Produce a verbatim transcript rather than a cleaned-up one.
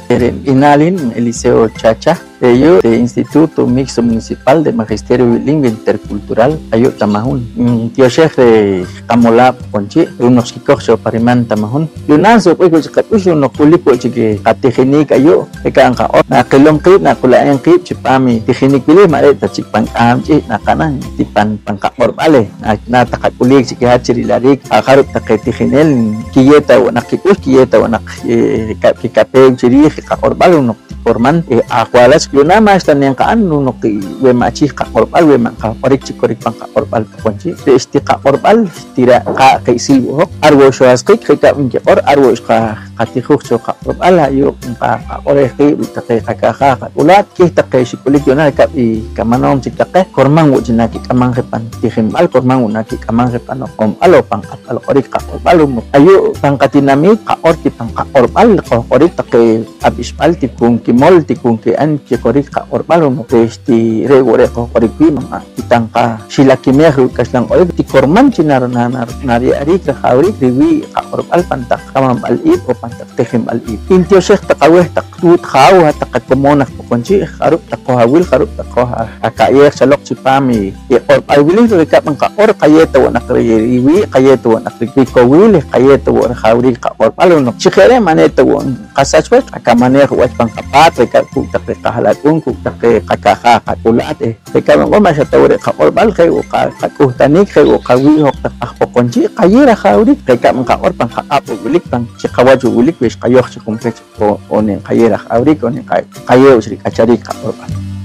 Re' nib'ihnaal hin Eliseo Chacha, re' yu' re' Instituto Mixto Municipal de Magisterio Bilingüe Intercultural ayu' Tamahun. Ntyoxej reh qamolaab' Poqomchi' ru'um noq xkikoj cho pa riman Tamahun. Yu'naak nsuqb'ik wo' chik qak'ux ru'um noq wilik wo' chik qatijinik ayu'. Je' rikab' nqaq'or, naqilom qiib', naqula'em qiib' chipaam i tijinik wili, ma' re' ta chik pan k'aam ch'ihch' naqa'nam, ti pan, pan qaq'orb'al, eh, na, na taqak'ulik chik i hat chi rilarik, a' jarub' taqe tijinel nkiyeew ta wo' naq kik'ux, kiyeew ta wo' naq, eh, ka-, kikapew chi riij i qaq'orb'al, ru'um noq ti korman, eh, ajwal wach. Yu'naak ma'xta ne nqa'n, ru'um noq i, wi ma' chik qaq'orb'al, wi ma' nqaq'orik chi korik pan qaq'orb'al Poqomchi', re' xti qaq'orb'al, xti ra-, qa-, qi'sil wo' hoq, ar wo' xojasqik, je' rikab' nkiq'or, ar wo' xqa-, qatijuj cho qaq'orb'al, ayu' nqa-, nqaq'orej qiib' ruuk' taqe qaka'jaa' qak'ulaat, k'ih taqe xik'ulik yu'naak rikab' i kamanoom chik taqe, korman wo' chi nakik'amam je pan tijinb'al, korman wo' nakik'amam je pan loq'onb'al on pan q'atb'al q'orik qaq'orb'al. Ru'um noq ayu' pan qatinamiit qaq'or ti pan qaq'orb'al, qojq'orik taqe q'ab'ixb'al, ti ku'n kimol, ti ku'n ki'an chi korik qaq'orb'al. Ru'um noq re' xti re' wo' re' qojq'orik wii', ma' ti ta nqaxilakimej ruuk' kaxlan q'orik, ti korman chi nar-, nar-, nar-, nariye'ariik rajawriik riwii' qaq'orb'al pan taq k'amanb'al iib' on pan taq tijinb'al iib'. Ntyoxej taq aweh taq tuut jaaw, hat taq qakomon aj Poqomchi', jarub' taq qoj awil, jarub' taq qoj a-, aka'yeej chaloq chipaam i, i q'orb'al wili. Re' rikab' nqaq'or, qayeew ta wo' naq ri-, riwii', qayeew ta wo' naq rikowiil, eh, qayeew ta wo' rajawriik qaq'orb'al. Ru'um noq chi je' re' ma' ne ta wo' nqasach wach, qakamaneej wo' wach pan qapaat, re' rikab' kuuk' taqe qaha'lak'uun, kuuk' taqe qaka'jaa' qak'ulaat, eh, je' rikab' nq'or, ma' xa ta wo' re' qaq'orb'al, je' wo' qa-, qaq'uhtanik, je' wo' qawii' hoj taq aj Poqomchi', qayeew rajawriik, je' rikab' nqaq'or pan qaq'ab' wo' wilik, pan chi qawach wo' wilik, wi xqayoj chi junpech on, on nqayeew rajawriik, on nqa-, qayeew chi rik'achariik qaq'orb'al.